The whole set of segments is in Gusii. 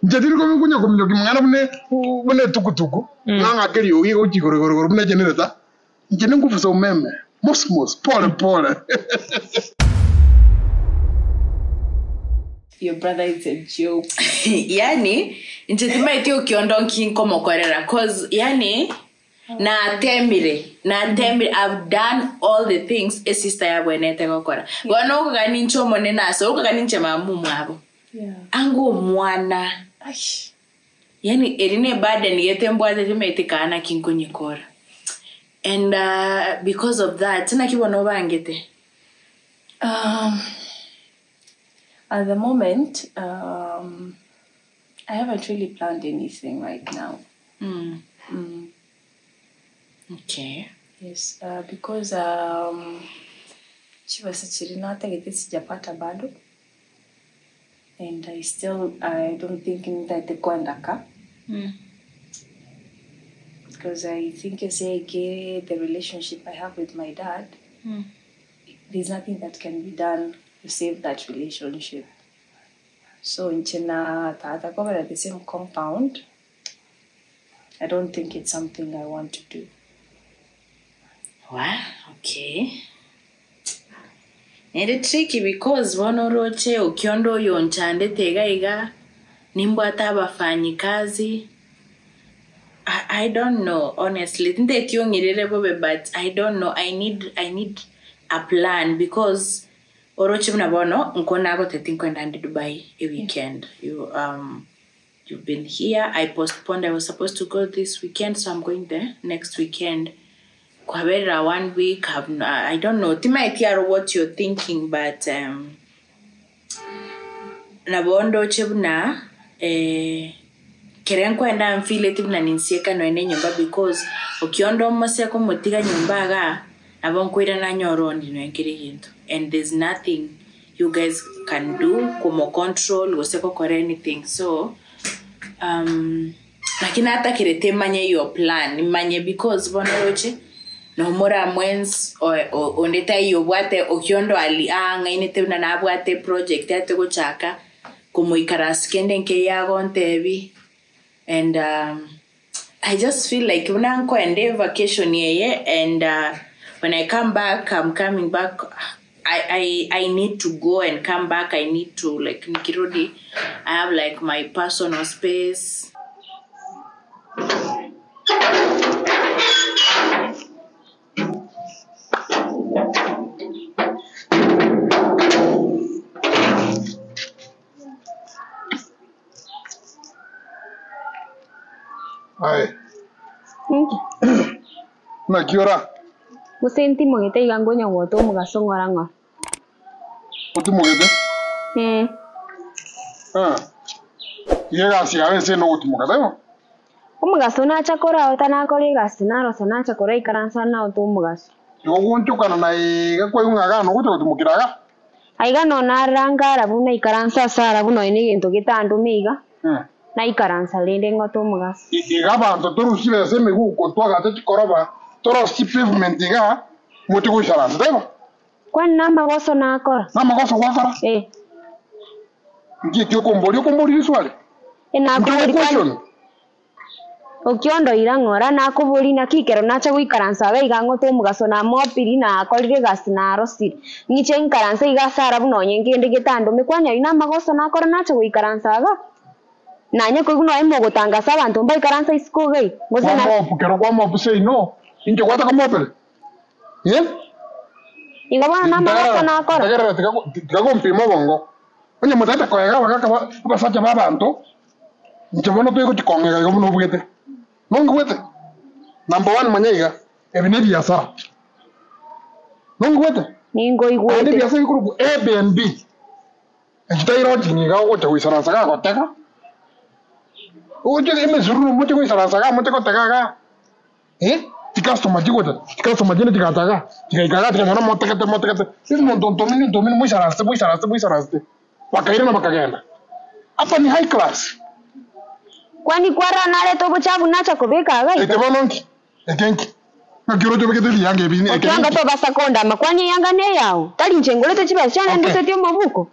Inche tindi konya kominyokia mang'ana buna buna etukutuku, ng'a ng'ake eriogi gochia igoro igoro igoro buna egenerator, inche ninguvu za umeme, mos mos, pole pole. Your brother is a joke. Yani inche timaeti okiondo nki nkomokorera cause yani natemire natemire I've done all the things esister yabwenerete gokora bono okogania ninche omonene ase okogania ninche mama omwabo Yeah. anga omwana Aish. yani eri ne burden gete mbwate timaeti kaa naki nkonyekora and uh, because of that naki bono obangete Um, at the moment, um, I haven't really planned anything right now. mm. Mm, okay yes, uh, because um, chibasa chiri natagete sijapata bado and I still I don't think nitaete kwendaka mm. because I think ese the relationship I have with my dad Mm. there's nothing that can be done to save that relationship. So inche na tata cover at the same compound. I don't think it's something I want to do. Wa, okay. Nere tricky because bono oroche okiondo oyo onchandete iga iga nimbwate abafanyikazi I, I don't know honestly nteti ong'irere bobe but I don't know I need, I need a plan because oroche buna bono nko nagoteti nkoenda ndi Dubai a weekend you, um, you've been here I postponed I was supposed to go this weekend so I'm going there next weekend kwaberera one week I've, no- I don't know timaeti aro what you're thinking but um, nabo ndoche buna eh, kere nkwenda mfileti buna ninsieka noene nyomba because okionda omose komotiga nyomba iga nabo nkoira nanyora ondi noenkere egento and there's nothing you guys can do komocontrol gose gokora anything so um, lakini natakerete manye your plan manye because bono roche nomora mwens onde taiyo obwate okiondo ali ang'ainete buna nabwate project ate gochaka komoikaransi kende nke yagontebi and um, I just feel like buna nkoende vacation yeye and uh, when I come back I'm coming back I, I, I need to go and come back I need to like nikirudi I have like my personal space Aye, Inki? naki ora? Gose ntimogete iga nkonya gwota omogaso ng'ora ng'ora. Otimogete? Mm. Ah. Iga egasi yago ase nogotimoka, taibo? Omogaso nacha koraota nakora egasi narosa nacha koraikaransa naote omogaso. Igo gwoonchokana na iga kwaigwa ng'a iga nogocha gotimokera iga. Aiga no narora nkarabu naikaransa ase arabu nonya na egento getandome iga, Eh. naikaransa rende ng'ote omogaso. Iga abanto torusie chibesa emiguko twagate chikoroba torosie chipavement iga moche goisaransa taibo? Kwani namagoso nakora? Namagoso gwakora? Eh. Nki eki okomboria? Okomboria riswali? Eh, nakobori Ntogo kwani question? okiondoira ng'ora nakobori naki ekero nacha goikaransa iga iga ng'ote omogaso namopiri nakorire egasi narosire. Ng'iche nkaranse iga ase arabu nonye nkende getandome kwani aywo namagoso nakora nacha goikaransa iga? Nanye koigwa nonye mogotangasa abanto mbaikaransa isiko iga iga gose na Kwamopu kero kwamopu seino, inche gwataka mopere? Eh? Igo bono namagoso Ntegerera, nakora? ntegerera tiga go- tiga gompima obongo. Onye motaete koega abagaka ba abasacha ba abanto, inche bono toigochi kong'ega igo buna obwete. Nongigwete? Number one manya iga, ebi ne ebiasara. Nongigwete? Ninkoigwete. Naende ebiasara bikorokwa Airbnb. Eki tai lodging iga ogocha goisaransa gagotega. Ogocha emesururu moche goisaransa igaa moche gotega igaa. Eh? Chicustomer chigocha, chicustomer chinde chigacha igaa, chigaika igaa chikanyora motegete motegete. Ase omonto ontomini ontomini moisaransete moisaransete moisaransete. Bakairana bakagenda. Hapa ni high class. Kwani kwarora narete obochafu nacha kobeka iga iga? Eke bono nki? Eke nki? Ng'aki oroche obegete ebiyanga ebi eke Okionga ninki? tobasa kondama, kwani eyanga neyao? Tari inche ngorete chibesa chiane Okay. ndusetie omobuko?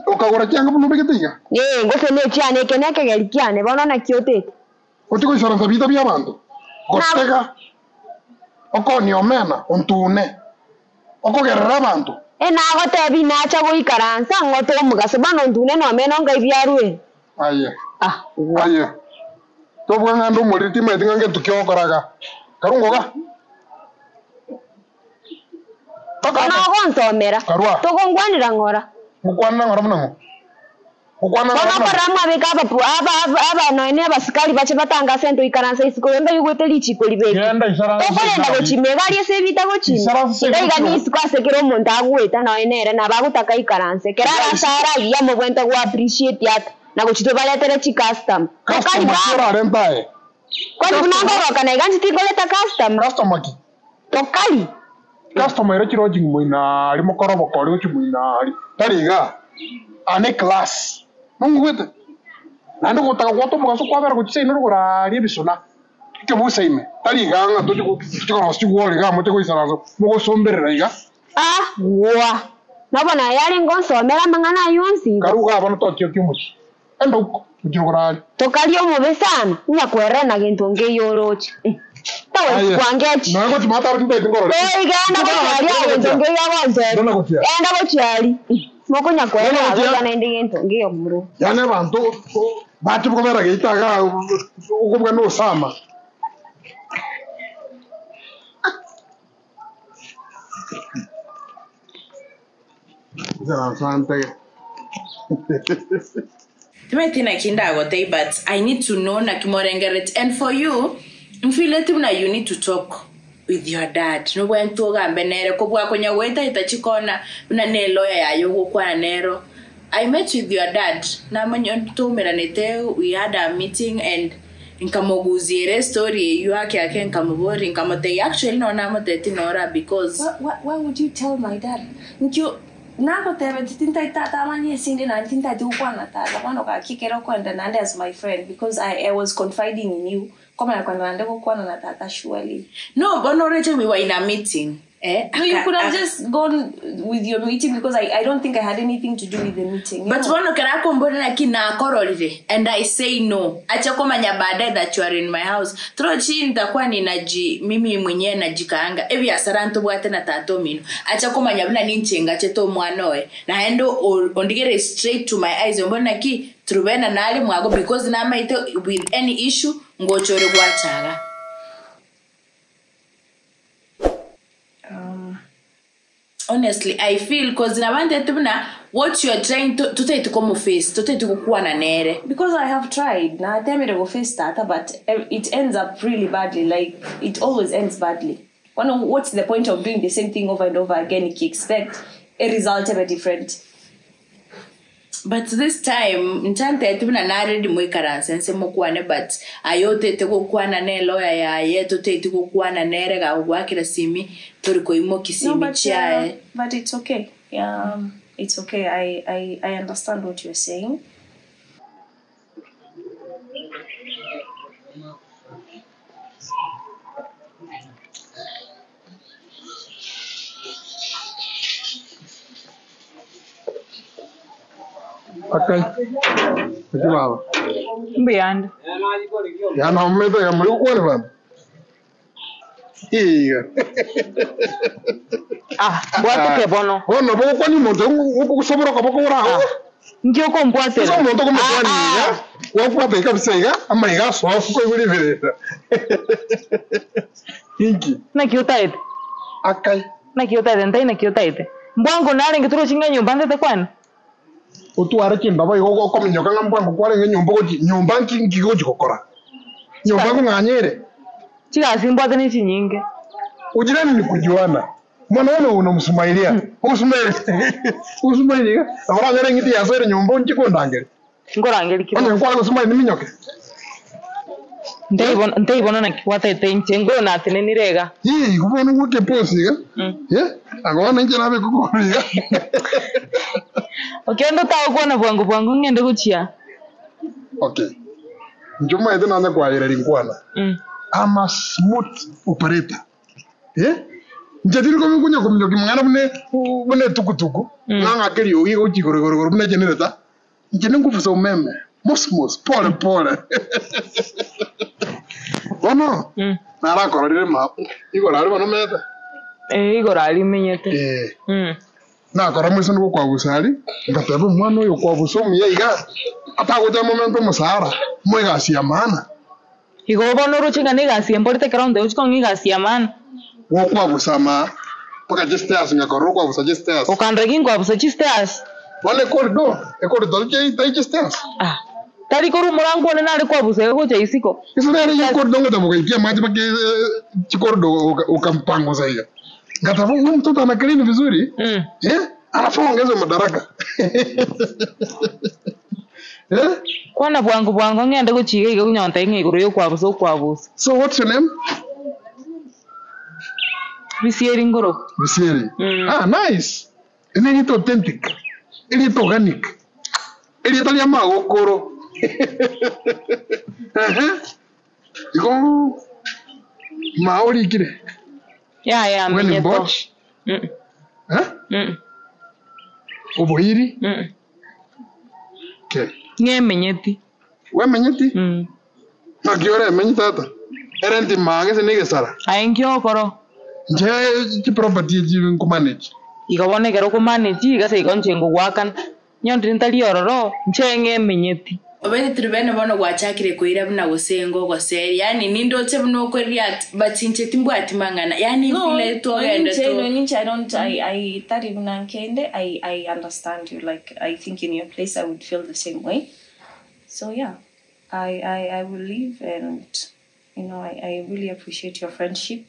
Okagora chianga buna obegete iga? Ee, gose nechiane eke nekegeri kiane, bono naki otete? Gochia goisaransa biita bi'abanto, gotega, okoonia omena, ontune, okogerera abanto. Enagotebi nacha goikaransa ng'ote omogaso, bono ontune na omena onga ebiarwere. Aye, Ah, gwa. aye, tobua ng'a nde omoriri timaeti ng'a ngento ki ogokora iga. Karungo iga. Toka Bono aka. ogonsomera, Karua. togongwanera ng'ora. Ngokwanera ng'ora buna ng'o? Bono okorora mwabeka aba nonya abasikari bache batange ase ntoikaranse isiko eye mbaigwete richiko ribekire. Tokorenda gochima egari ase ebita gochima, iga iga nisiko ase kera omonto agoeta nonya nere nabo agotaka aikaranse. Ekero arase are agiya mobwente go appreciate ata na gochi tobaretere chicustomer. Tokari baba. Kwani buna ngoroka na iga inche tinkoreta customer. Tokari. Customer ere chiroching moina aria mokoroboka oria gochia moina aria tari igaa ane class nong'igwete? Naende gotaka gwota omogaso kwabera gochia seino rogoro aaria ebisona ekebusa ime tari igaa ng'a tochi tochi korosia chigwori igaa moche goisaransa mogosomberera iga. Ah gwa! Nobo naye arenge onsomera amang'ana ayio onsi igo. Karu igaa bono totiokia omochie enda uko gochia rogoro aaria. Tokaria omobe sana, inyakoerera na gento nkeiyo oroche. Aye, Tawesi nonya gochia mato abwo tintagete nkorore. Oi, genda gochia aria gento nkeiyo agontebia. Genda gochia. Genda gochia aria. Mokonya Genda koerera gochia. abaiga naende gento nkeiyo omorwo. Yaani abanto bache kobera geita igaa okobua na osama. Asante. Timanyeti naki ndagotebie but I need to know naki morengerereti and for you nfeeleti buna you need to talk with your dad nobwenerete ogambe nere kobua konya goetaeta chikona buna ne lawyer yaye ogokwana nero I met with your dad namanya twaumeranete we had a meeting and nkamogusia ere estory eywo ake ake nkamoboria nkamotebia actually nonye namotebetie nora because Why, why, why would you tell my dad? Nkio Nagotebeti tintari tata amanye esinde naende tintati gokwana tata bono gaki ekero okoenda naende as my friend because I, I was confiding in you komanya koenda naende gokwana na tata surely. No bono oroche we were in a meeting eh No, you aka could have aka just gone with your meeting because I, I don't think I had anything to do with the meeting. You But know? bono kero akombora naki nakororire and I say no acha komanya baadaye that you are in my house torochi nitakuwa ninaji mimi mwenyewe najikaanga ebiasara ntobwate na tata omino acha komanya buna ninche ngachete omwana oye naende ondigere straight to my eyes ombore naki Trubena nare mwago because namaete with any issue ngocha ore gwachaga. Honestly I feel cause nabantete buna what you are trying to totaeti komoface totaeti gokwana nere. Because I have tried natemire go face tata but it ends up really badly like it always ends badly bono what's the point of doing the same thing over and over again if you expect a result ebe different. But this time nchanteti buna naredi moikaranse nse mokwane but aye otete gokwana ne lawyer yaye toteti gokwana nere gagogoakera simi tori koimoki No, simi but chiaye. but it's okay. Yeah, it's okay. I, I I understand what you're saying. Akai, naki baba? Mbuyande. Yaani omomete iga muri gokwana bana? Iga. Ah, mbwateke bono. Bono bogokwania omonto ogosobora okoboko ore Ah, agwo. nki Ase okombwatera? omonto Ah, okomokwania iga, ah. gwabwata iga kabisa iga, amaiga asoa koigwa riberera. Inki? Naki otaete? Akai. Naki otaete? Ntai naki otaete? Mbwango narenge toroche ng'a nyomba ntete kwane? Otware chindobo igo okominyoka ng'a mbwango kwarenge nyomba ogochi nyomba nki nki gochi gokora? Nyomba nkong'anya ere? Chigasi mbwate ne chinyinge. Ujirani ni kujuana. Mwana one unamusumairia. Ogosumairi ogosumairi iga, nabo oranyore eng'iti yasoire nyomba onchi kondangeria. Nkorangeria ki Onye bono? nkware gosumairi niminyoke. Ntei Eh? bono ntei bono naki gwataete inche nkoro natenenire iga. Ii, igo bono ngwoke posi iga. Eh, anga bono inche nabe kokoro iga. Okende otagokwana bwango bwango ng'ende gochia. Okay. Inche omanyete nanye kwaereria nkwana. I'm a smooth operator. Eh? Inche tiri konya kominyokia mang'ana buna buna etukutuku, ng'a ng'ake eriogi iga gochia igoro igoro igoro buna egenerator, inche ninguvu za umeme, mos mos, pole pole. Bono, narakororire ma igoro aria bono omanyete? Eh, igoro aria menyete. Eh. Nakora moisani gokwabusa aria, ngateba omwana oyo okwabusa omuya iga, atagocha momente omosara, moe egasi ya maana. Igo bono oroche ng'a negasi emborete ekero onde ochi kong'a egasi ya maana. Gokwabusa ama mpaka chistairs ngakorora okwabusa chistairs. Okandora ki nkwabusa chistairs? Bono ecorridor, ecorridor tari chistairs? Ah, tari korwa omorango one nare kwabusa iga gocha isiko. Gose nere iga ecorridor ngoteba ogaikia amache mpaka chicorridor okampangusa iga. Ngateba huyu mtoto ana clean vizuri eh, anafaa ongezwe madaraka eh. Kwana bwango bwango ng'ende gochia iga iga onyonte ng'a igoro y'okwabusa okwabusa. So what's your name? Bisieri ngorokwa. Bisieri. Ah, nice. Eri nerieta authentic, erieta organic, erieta ria magokoro. Ehe. Igo maa orikire. Yaya When amenyete oo. mboch Mm. eh? Mm. Oboiri Mm. okay. Ng'emenyeti. Wemenyeti? Mm. Naki oremenye tata? Erenti maa gese na egesara. Aye nki okoro? Inche chiproperty echi nkomanage. Igo bono ekero okomanage iga ase igo inche ngogoakana. Nyondire ntari ororo, inche ng'emenyeti. Obete tiri bene bono gwachakire koira buna gose ngogoseria yaani nindoche buna okoria ati but inche timbwati mang'ana yaani No, vile twogenda ninche, to no, ninche, I don't, I, I, tari buna nkende, I, I understand you. Like, I think in your place, I would feel the same way. So, yeah, I, I, I will leave and, you know, I, I really appreciate your friendship.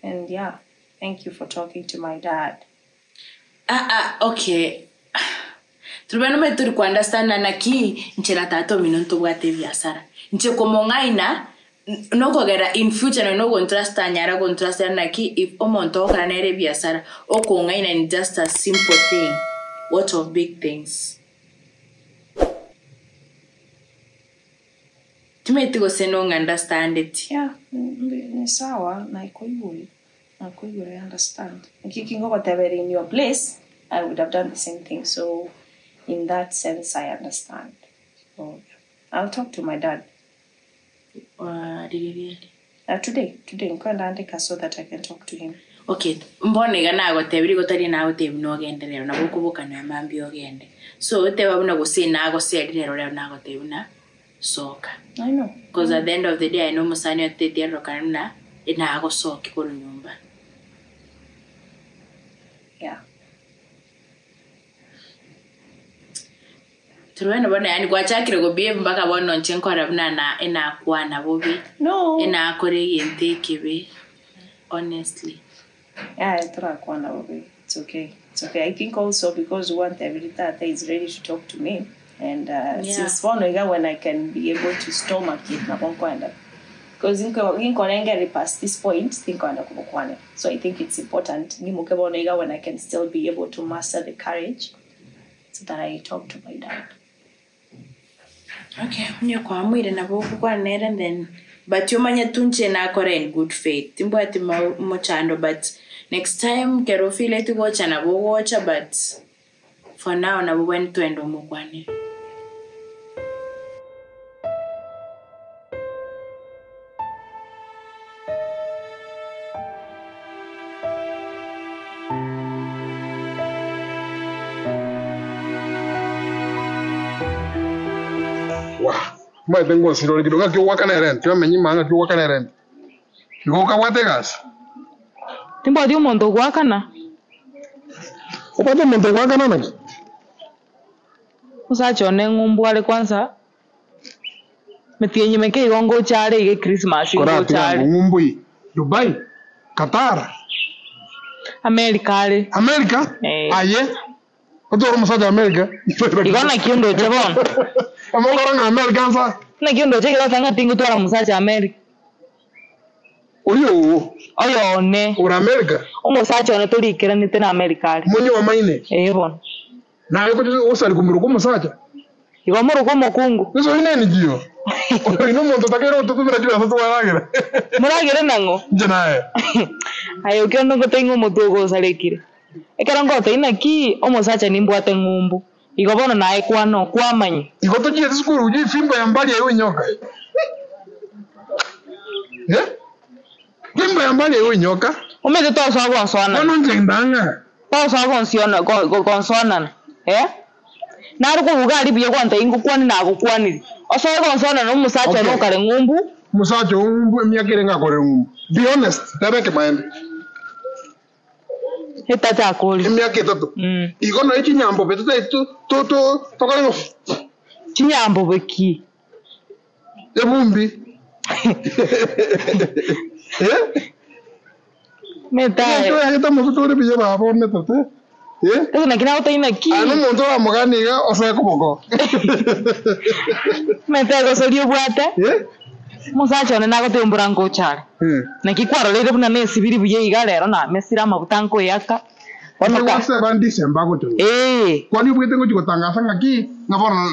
And, yeah, thank you for talking to my dad. Ah, ah, okay. Turi bene turi kuunderstanda naki inche na tata omino ntobwate ebiasara. Inche komong'aina nokogera in future nonya ogontrust anyara gontrust naki if omonto ogokora nere ebiasara okong'aina in just a simple thing what of big things. Timanyeti gose nong'understandeti. Yeah, ni sawa, naikoigure. Nakoigure, I understand. Naki ki ngogotebera in your place, I would have done the same thing. So, in that sense, I understand. So, yeah. I'll talk to my dad. Rigereria. Today, today, nkwenda andika so that I can talk to him. Okay, mbono iga nagotebirie igo tari nagotebi nogende rero nabo okoboka nonya mambia ogende. So, teba buna gose nagoseria rero rero nagotebi buna soka. I know. Because at the end of the day aye na omosani otetie arorokane buna nagosokia korwa nyomba. Yeah. Torobana bono yaani gwachakire gobehave mpaka bono inche nkora buna na enakwana bobe. No. Enakora egento ekebe honestly. Yeah, torakwana bobe. It's okay. It's okay. I think also because one every tata is ready to talk to me. And Yeah. since bono iga when I can be able to stomach it nabo nkoenda. Because inkorengeri past this point tinkoenda kobokwana. So I think it's important ngimoke bono iga when I can still be able to master the courage so that I talk to my dad. Okay, onye kwamuire nabo okokwana nere and then but omanye tu nche nakora in good faith timbwati mochando but next time kero ofileti gocha nabo ogocha but for now nabo bwene twende omokwanere. Wah, omanyete ngosira kidogo ng'aki ogwakana erent, omenye ime ng'aki ogwakana erent. Igo okabwate egasi. Timbwati omonto ogwakana. Obwate omonto ogwakana naki? Omosacha one ng'umbu are kwanza, metienyi meke igo ngocha are iga echristmas ngocha Koratiga are. ng'umbu eye. Dubai, Qatar. America are. America? Eh. Aye. Otware omosacha America. Igo naki ondoche bono. Omokora ng'a America nsa. Naki ondoche ekero oteba ng'a tingotwara omosacha America. Oria oo. Oyo one. Ore America? Omosacha one torikeranete na America are. Monyuomaine? Ee bono. Naye ogocha gosari komoruka omosacha? Igo moruka omokungu. Gose oria nenikiyo? Oyo na omonto otakeire gototomera chibesa twaragera. Moragere nang'o? Inche naye. Aye okio onde ngotebia ng'a omotwe ogo osarekire. Ekero ngotebia naki, omosacha nimbwate ng'umbu. Igo bono naye kwana okwamanya. Igo tochiete sukuru hujui fimbo ya mbali haiui nyoka. Eh? Fimbo ya mbali haiui nyoka. Omanyete tosoa gonsoanana. Bono inche ndang'a. Tosoa gonsiona go- go- gonsoanana eh? Naro korwa iga aria buya gwantebia ngokwane nagokwanire. Osoe gonsoanana omosacha Okay. one okare ng'umbu. Omosacha oo ng'umbu emiaka ere ngakore ng'umbu. Be honest, teba ekemanyererio. Etato akorire. Emiaka etato. Mm. Igo nonya chinyambobe totari to- to- to- tokore ng'a Chinyambobe ki? Ebumbi. Eh? Metae. Egento yagete amafuta ore buya baba ometete. Eh? Sasa naki nagotebia naki? Aye nomonto oramogani iga osoe koboko. Metae gosoria obwate. Eh? Omosacha one nagotebia mbura ngocha are. Eh. Naki kwaroreire buna nesibiri buya iga rero namesire amabuta nkoyaka. Bono Inche ka. gwaseba December agocha gocha. Ee. Kwani obwete ngochi gotangasa ng'aki ng'a bono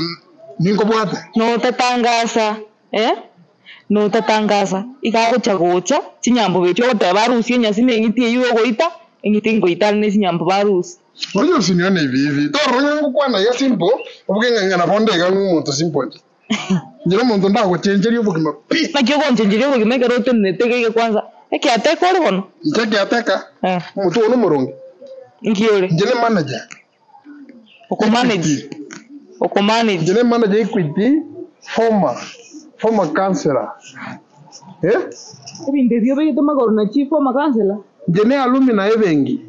ninkobwate. Notatangasa, eh, notatangasa, iga agocha gocha, chinyambobe echio ogoteba arusie enyasi na eng'iti eywo ogoita, eng'iti ngoita are ne chinyambobe arusie. Unajua usinione hivi hivi. Toro ng'a ngokwana iga simple, obuge ng'a ng'a nabo nde iga ng'a omonto simple inche. Inche nomonto ndagochencheria obogima pi. Naki ogonchencheria obogima ekero otenenete iga iga kwanza, ekiateka ore bono? Inche ekiateka, Eh. omotwe one omoronge. Inki ore? Inche ne manager. Okomanage. Okomanage. Inche ne manager Equity, former, former councillor. Eh? Ebinto ebio obegete magoro na chief former councillor? Inche ne alumni ebenki.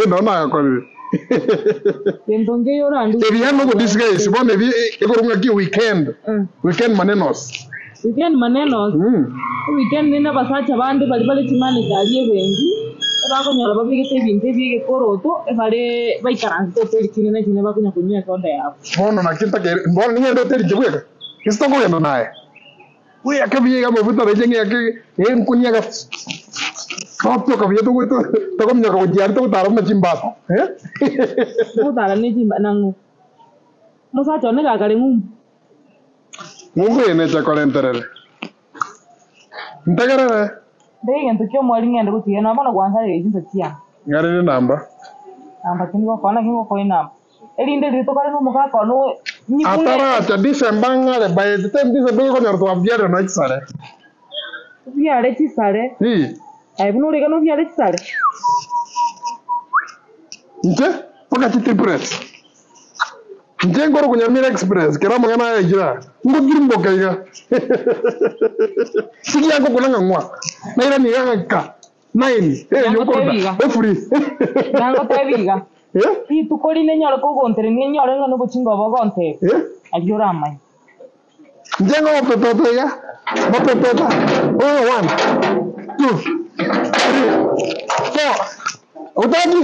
Nabo nagakorire. Gento nkeiyo orandusie. Ebi yaani nogo disguise bono ebi ekorwa ng'aki weekend. Weekend manenos. Weekend manenos. Weekend nende abasacha bande baria bare chimanager aria ebenki, ebakonyora babegete ebinto ebi egekoroto, ebare baikaransete hoteli chinde na chinde bakonya konywa esoda yabo. Bono naki ntakeire, bono ning'ende hoteli inche bweka? Gose tokogenda naye? Bweyake buya iga amafuta raiche ng'eyake enkunia iga totioka buya togoeta tokominyoka gochia aria togotara buna chimbata eh. Togotara ne chimba nang'o? Omosacha one gakare ng'umbu. Ng'umbu eye neche korenterere. Ntegerere. Mbega egento kia omwari ng'ende gotiga nonya bono gwansareire chinsa chiane. Ng'arere enamba. Namba ki nigokoa naki ngokoa enamba. Erinde riria tokare nomogaka one oyo nyigure. Ataracha December ng'are by the time December egokonyora twabiarire nonya chisare. Obiare chisare. Ii. Aye buna ore iga nobiare chisare. Inche mpaka City Press. Inche nkorokwa Nyamira Express kera amang'ana aya aikire aa, ngotirimboka iga. Tigiankokuna ng'a ng'wa, nairania iga ng'a ka. Nine, eh, Nyangotebi iga. efuri. Nyangotebi iga. Eh? Rituko rinde nyore kogonterania nyore ng'a nobochinga obo ogontebia, Eh? aria oramanye. Inche ngogopepeta iga, ngopepeta, oh, one, two, three, four. Utaki?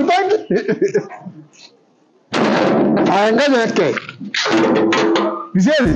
Utaki? Aye nganyeke. Bisieri.